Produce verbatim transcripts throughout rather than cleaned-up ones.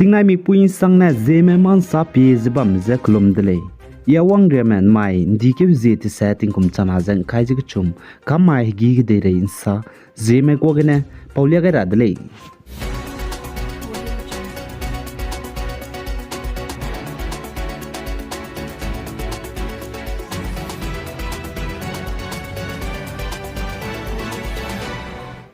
Tingnaimik pui ’nsangne Zeme ma ’nsa pie ze bam ze kelum de lei. I Awangriame ’nmai ’ndi keu zie tese tingkum changna ze ’ngkai ze kechum, kam mai hegî kedeirei ’nsa, Zeme kuâ gene paulia gai ra de lei.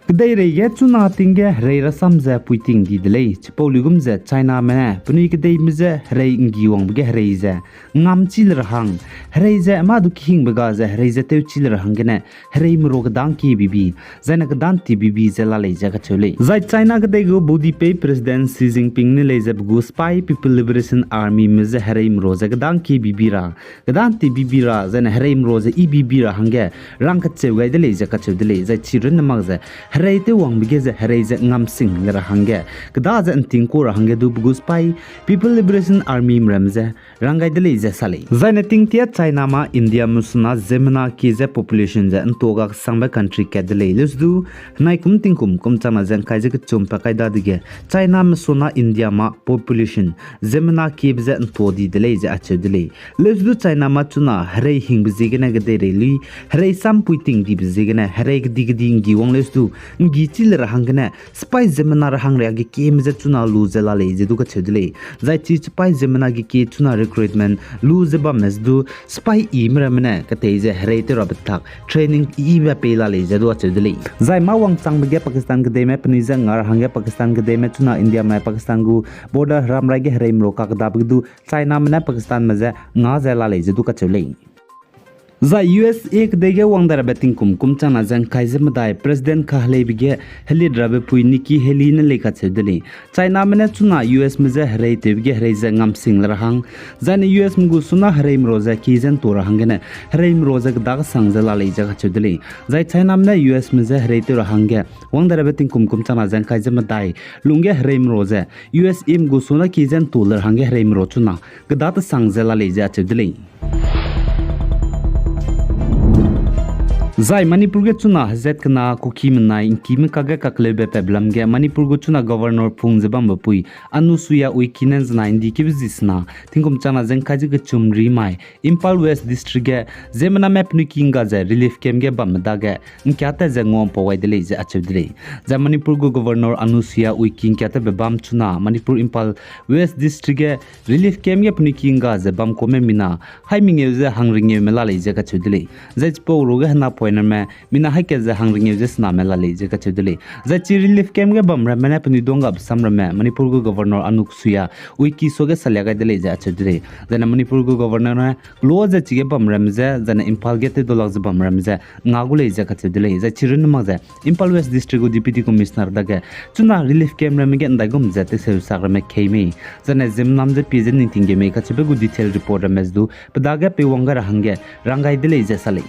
Kedeirei ge chuna ting ge herei rasam ze puiting di de lei. Chipau luigum ze Chiname ne penui kedeime je herei ’nggi wangbe ge herei ze ngamchi le ra hang, herei ze mâ du kehingbe ga ze herei ze tewchi le ra hanggene, herei merua kedang kiebibi, zaine kedang tibibi ze la lei ze kacheu lei. Zai China kedei gu baudipeu President Xi Jinping ne lei ze pe gu sipai People Liberation Armyme je herei merua ze kedang kiebibi ra, kedang tibibi ra, zaine herei merua ze ibibi ra hangge rang kacheu gai de lei ze kacheu de lei. Zai chi runne mak ze herei tew wangbe ge ze herei ze ngamsing le ra hangge, keda ze ’ntingkau ra hangge du pe gu sipai People Liberation Armyme ramme je rang gai de lei ze sa lei. Zaine tingtie Chiname Indiame suna ziemmena kie ze population ze ’ntua ga kesangbe country kat de lei. Leuse du, henai kum tingkum kum changna ze ’ngkai ze kechum pa kai dadege, Chiname suna Indiame population ziemmena kiebe je ’ntua di de lei ze acheu de lei. Leuse du Chiname chuna herei hingbe ziegene kedeirei lui, herei sam puiting dibe ziegene herei kedi kedi ’nggi wang leuse du, ’nggi chi le ra hanggene, sipai ziemmena ra hangria ge kieme je chuna lu ze la lei ze du kacheu de lei. Zai chi sipai ziemmena ge kie chuna recruitment lu ze bamme ze du, sipai ime ramme ne ketei ze herei tew rabe tak training ibe pei la lei ze du acheu de lei. Zai mâ wangchangbe ge Pakistan kedeime penui je nga ra hangge Pakistan kedeime chuna Indiame Pakistan gu border heramrai ge herei merua kakedabe ge du Chiname ne Pakistanme je nga ze la lei ze du kacheu lei. Zai U S A kedei ge wang dai rabe tingkum kum changna ze ’ngkai ze medai President kaheleibe ge helit rabe pui Nikki Haley ne lei kacheu de lei. Chiname ne chuna U Sme je hereitewbe ge herei ze ngamsing le ra hang, zaine U Sme gu suna herei merua ze kie ze ’ntua ra hanggene, herei merua ze keda kesang ze la lei ze kacheu de lei. Zai Chiname ne U Sme je hereitew ra hangge, wang dai rabe tingkum kum changna ze ’ngkai ze medai lungge herei merua ze U S M gu suna kie ze ’ntua le ra hangge herei merua chuna keda tesang ze la lei ze acheu de lei. Zai Manipur ge chuna hezat kena Kuki menai ’ngkime kage kakleube patbe lam ge Manipur gu chuna Governor phung ze bambe pui Anusuiya Uikey ne ’nzenai ’ndi kebe zi sena, tingkum changna ze ’ngkai ze kechum ri mai, Imphal West District ge ziemmename penui ki ’ngga ze relief camp ge bamme dage ’ngkiatat ze nguampau gai de lei ze acheu de lei. Zai Manipur gu Governor Anusuiya Uikey ’ngkiatatbe bam chuna Manipur Imphal West District ge relief camp ge penui ki ’ngga ze bam kume mina hai mengeu ze hangringeume la lei ze kacheu de lei. Zai chipau ruge hena poinerme mina hai kat ze hangringeu ze sename la lei ze kacheu de lei. Zai chi relief camp ge bam ramme ne penui duanggabe sam ramme Manipur gu Governor Anusuiya Uikey suage salia gai de lei ze acheu de lei. Zaine Manipur gu Governor ne kelo ze chige bam ramme ze, zaine Imphal ge tewdalak ze bam ramme ze nga gu lei ze kacheu de lei. Zai chi runne mak ze Imphal West District gu Deputy Commissioner dage chuna relief camp ramme ge ’ndaigum ze teseu sak ramme kei mei, zaine ziemmenam ze pie ze ningting ge mei kacheube gu detail report ramme ze du pe dage peiwang gai ra hangge rang gai de lei ze sa lei.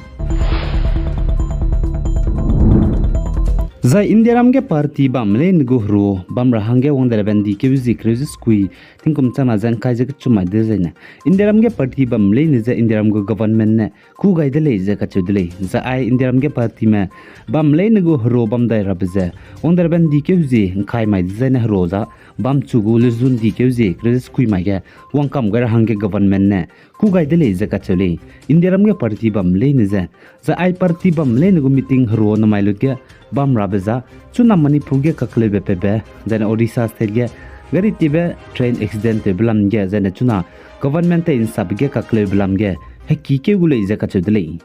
Zai Indiaram ge party bamme leine gu hero bam ra hangge wang derabe ’ndi keu zi kereu ze sekui, tingkum changna ze ’ngkai ze kechum mai dezaine Indiaram ge party bamme leine ze Indiaram gu government ne kû gai de lei ze kacheu de lei. Zai ai Indiaram ge partyme bamme leine gu hero bam dai rabe ze wang derabe ’ndi keu zi ’ngkai mai dezaine hero za bam chu gu lezu ’ndi keu zi kereu ze sekui mai ge wangkam gai ra hangge government ne kû gai de lei ze kacheu lei. Indiaram ge party bamme leine ze, zai ai party bamme leine gu meeting hero namai lut ge bam rabe za, chuna Manipur ge kakleube pebe, zaine Odisha state ge gari tibe train accident tewbe lam ge, zaine chuna government tei ’nsabe ge kakleube lam ge heki keu gu lei ze kacheu de lei.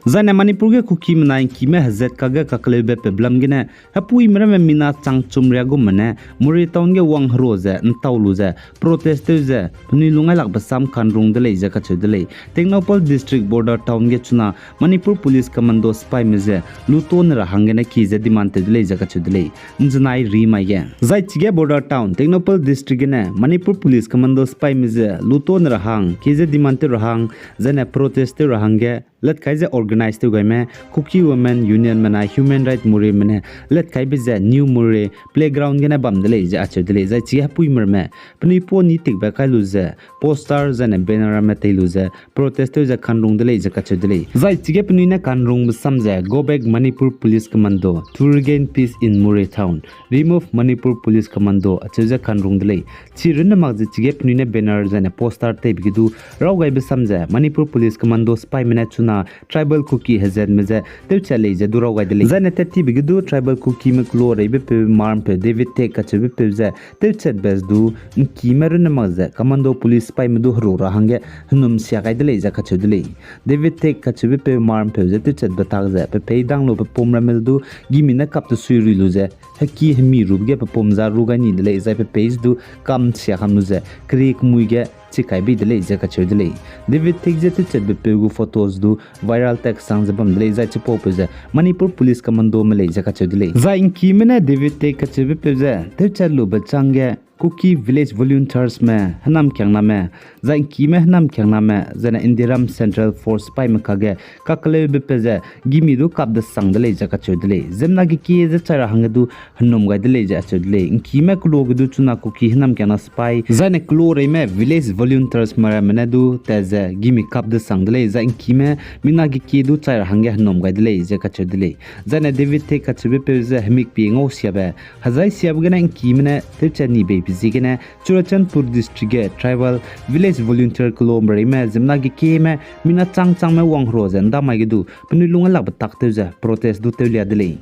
Zaine Manipur ge Kuki menai ’ngkime hezat kage kakleube pebe lam gene, hepuime ramme mina chang chum ria gumme ne, Moreh town ge wang hero ze ’ntau lu ze protest tew ze penui lungailakbe sam kanrung de lei ze kacheu de lei. Tengnoupal District border town ge chuna Manipur Police Commando sipaime ze lutone ra hanggene ki ze demand tew de lei ze kacheu de lei. ’Nzenai ri mai ge, zai chige border town Tengnoupal District gene Manipur Police Commando sipaime ze lutone ra hang, ki ze demand tew ra hang, zaine protest tew ra hangge Latkai ze organize tew gaime Kuki Women Union me na Human Right Moreh me ne latkaibe ze New Moreh playground gene bam de lei ze acheu de lei. Zai chige hepuime ramme penui pa ni tikbe kai lu ze poster zaine banner ramme tei lu ze protest tew ze kanrung de lei ze kacheu de lei. Zai chige penui ne kanrungbe sam ze Go Back Manipur Police Commando to Regain Peace in Moreh Town, Remove Manipur Police Commando acheu ze kanrung de lei. Chi runne mak ze chige penui ne banner zaine poster teibe ge du raw gaibe sam ze Manipur Police Commando sipaime ne chuna tribal Kukime hezatme ze tewchat lei ze du raw gai de lei. Zaine tat tibe ge du tribal Kukime kelo reibe peu marmpeu David Teg kacheube peu ze tewchatbe du ’ngkime runne mak ze commando police sipaime du heru ra hangge henum sia gai de lei ze kacheu de lei. David Teg kacheube peu marmpeu ze tewchatbe tak ze pe pei dang lu pe pum ramme du gimi ne kap tesui rui lu ze heki hemi rube ge pe pum za ru gai ni de lei, zai pe pei ze du kam sia kam lu ze keri kemui ge chi kai bei de lei ze kacheu de lei. David Teg ze tewchatbe peu gu photos du viral teksang ze bam de lei, zai chipaupeu ze Manipur Police Commando me lei ze kacheu de lei. Zai ’ngkime ne David Teg kacheube peu ze tewchat lube chângge Kuki Village Volunteers me, hênamkiangname, zai ’ngkime hênamkiangname, zaine Indiaram Central Force sipaime kage kakeleube pe ze gimi du kap desang de lei ze kacheu de lei. Ziemmena gekie ze chai ra hangge du henum gai de lei ze acheu de lei. ’Ngkime kelo ge du chuna Kuki hênamkiangna sipai zaine kelo reime Village Volunteers me ramme ne du tat ze gimi kap desang de lei, zai ’ngkime mina gekie du chai ra hangge henum gai de lei ze kacheu de lei. Zaine David Teg kacheube peu ze hemikpie ngau siabe, hezai siabe gene ’ngkime ne tewchat ni beibe ziegene Churachandpur District ge tribal village volunteer kelo mereime ziemmena gekieme mina chang changme wang hero ze ’ndamai ge du penui lung lakbe tak tew ze protest du tewlia de lei.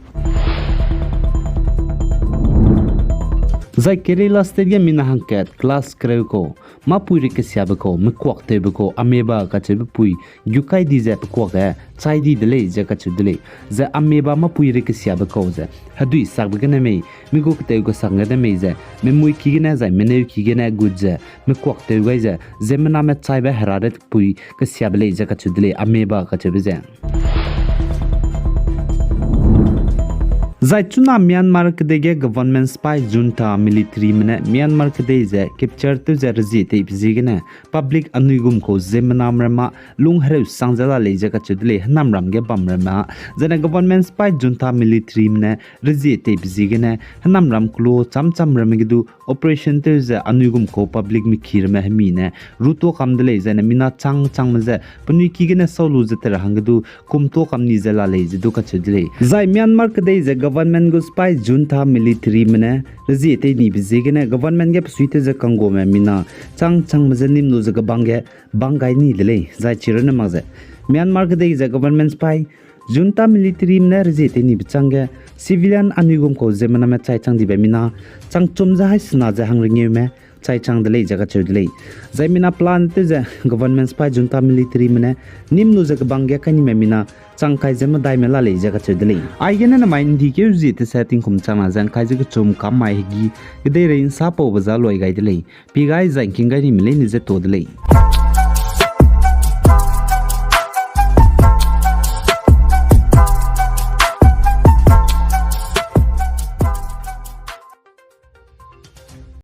Zai Kerala State ge mina hangkat class kereu kau, mâpui rei kesiabe kau, mekuak tewbe kau, ameba kacheube pui, gukai di ze pekuak ge chai di de lei ze kacheu de lei. Zai ameba mâpui rei kesiabe kau ze hedui sakbe gene mei, mi gu ketew kesang gene mei ze, memui ki gene zai meneu ki gene gut ze mekuak tew gai ze, ziemmename chaibe hera ret pui kesiabe lei ze kacheu de lei, ameba kacheube ze. Zai chuna Myanmar kedei ge government sipai junta militaryme ne Myanmar kedei ze capture tew ze rezie teibe ziegene public anui gum kau ziemmename ramme lung hereu sang ze la lei ze kacheu de lei, hênamram ge bam ramme. Zaine government sipai junta militaryme ne rezie teibe ziegene hênamram kelo cham cham ramme ge du operation tew ze anui gum kau publicme ki ramme hemi ne rutua kam de lei, zaine mina chang changme ze penui ki gene sau lu ze tei ra hangge du kumtua kam ni ze la lei ze du kacheu de lei. Zai Myanmar kedei ze government gu sipai junta militaryme ne rezie tei nibe ziegene government ge pesui tew ze kangguame mina chang changme ze nim lu ze kebang ge bang gai ni de lei. Zai chirunne mak ze Myanmar kedei ze government sipai junta militaryme ne rezie tei nibe chângge civilian anui gum kau ziemmename chai chang dibe mina chang chum ze hai sena ze hangrengeume chai chang de lei ze kacheu de lei. Zai mina plan tew ze government sipai junta militaryme ne nim lu ze kebang ge kai nime mina chang kai ze medaime la lei ze kacheu de lei. Aigene namai ’ndi keu zie teset tingkum changna ze ’ngkai ze kechum kam mai hegi kedeirei ’nsapaube za loi gai de lei. Pie gai zai ’ngking gai nime leine ze tuâ de lei.